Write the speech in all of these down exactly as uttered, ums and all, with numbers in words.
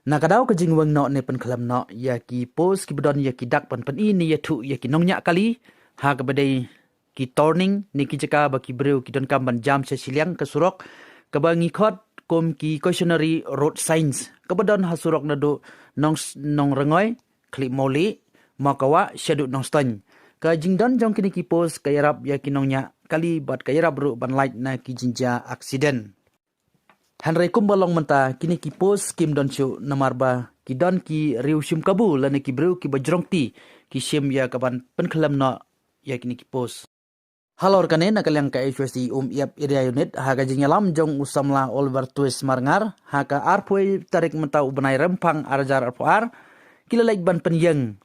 Na ka daw ka jingweng noh ne pynkhlem noh ïa ki post kiba don ïa ki dak ban pyni ne ïathuh ïa ki nongñiah kali ha kaba dei ki turning ne ki jaka ba ki briew ki donkam ban jam sha shiliang ka surok kaba ngi khot kum ki cautionary road signs kaba don ha surok naduh Nong Nongrangoi, Khlieh Mawlieh, Mawkawah shaduh Nongstoiñ. Ka jingdon jong kine ki post ka ïarap ïa ki nongñiah kali bad ka ïarap ruh ban lait na ki jingjia accident. Hynrei kumba long mynta kine ki post kim don shuh namar ba ki don ki riew shim kabu lane ki briew kiba jrong kti ki shim ïa ka ban pynkhlem noh ïa kine ki post. Halor kane na ka liang ka H Y C Umyiap Area Unit ha ka jingïalam jong u samla Oliver Twist Marngar ha ka arphew tarik mynta u bnai Rymphang ar hajar arphew ar ki la leit ban pynïeng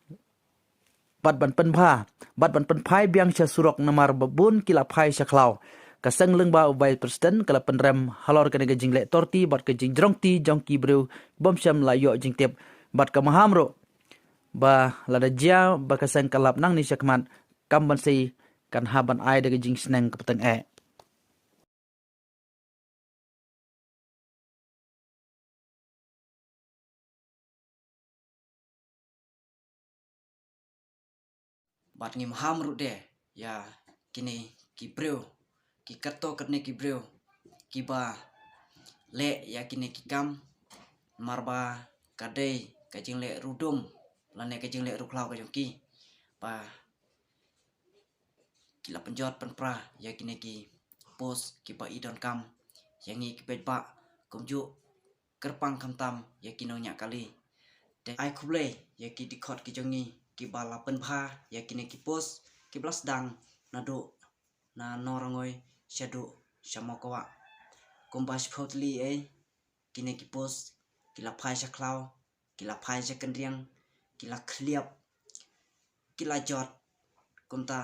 bad ban pynbha bad ban pynphai biang sha surok namar ba bun ki la phai sha khlaw. Ka seng lyngba u Vice President ka la pynrem halor kane ka jingleh torti bad ka jingjrong kti jong ki briew bym shym la ïoh jingtip bad ka maham ruh ba lada jia ba ka seng ka lap nangne shakhmat kam ban sei kan hap ban ai da ka jingsneng ka pateng eh. Bad ngi maham ruh de ïa kine ki briew, ki katto katne ki briew kiba leh ïa kine ki kam, namar ba ka dei ka jingleh rudum lane ka jingleh rukhlaw ka jong ki ba ki la pynjot pynpra ïa kine ki post kiba i donkam ïa ngi ki paidbah kumjuh kyrpang khamtam ïa ki nongñiah kali. Te ai khublei ïa ki dkhot ki jong ngi kiba la pynbha ïa kine ki post kiba la sdang naduh na Nongrangoi shaduh sha Mawkawah. Kumba shiphew tylli ei kine ki post ki la phai sha khlaw, ki la phai sha kynriang, ki la khliap, ki la jot. Kumta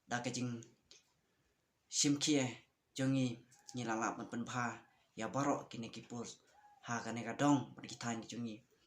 da ka jingshimkhia jong ngi ngi la lah ban pynbha ïa baroh kine ki post ha kane ka dong bad ki thaiñ ki jong ngi.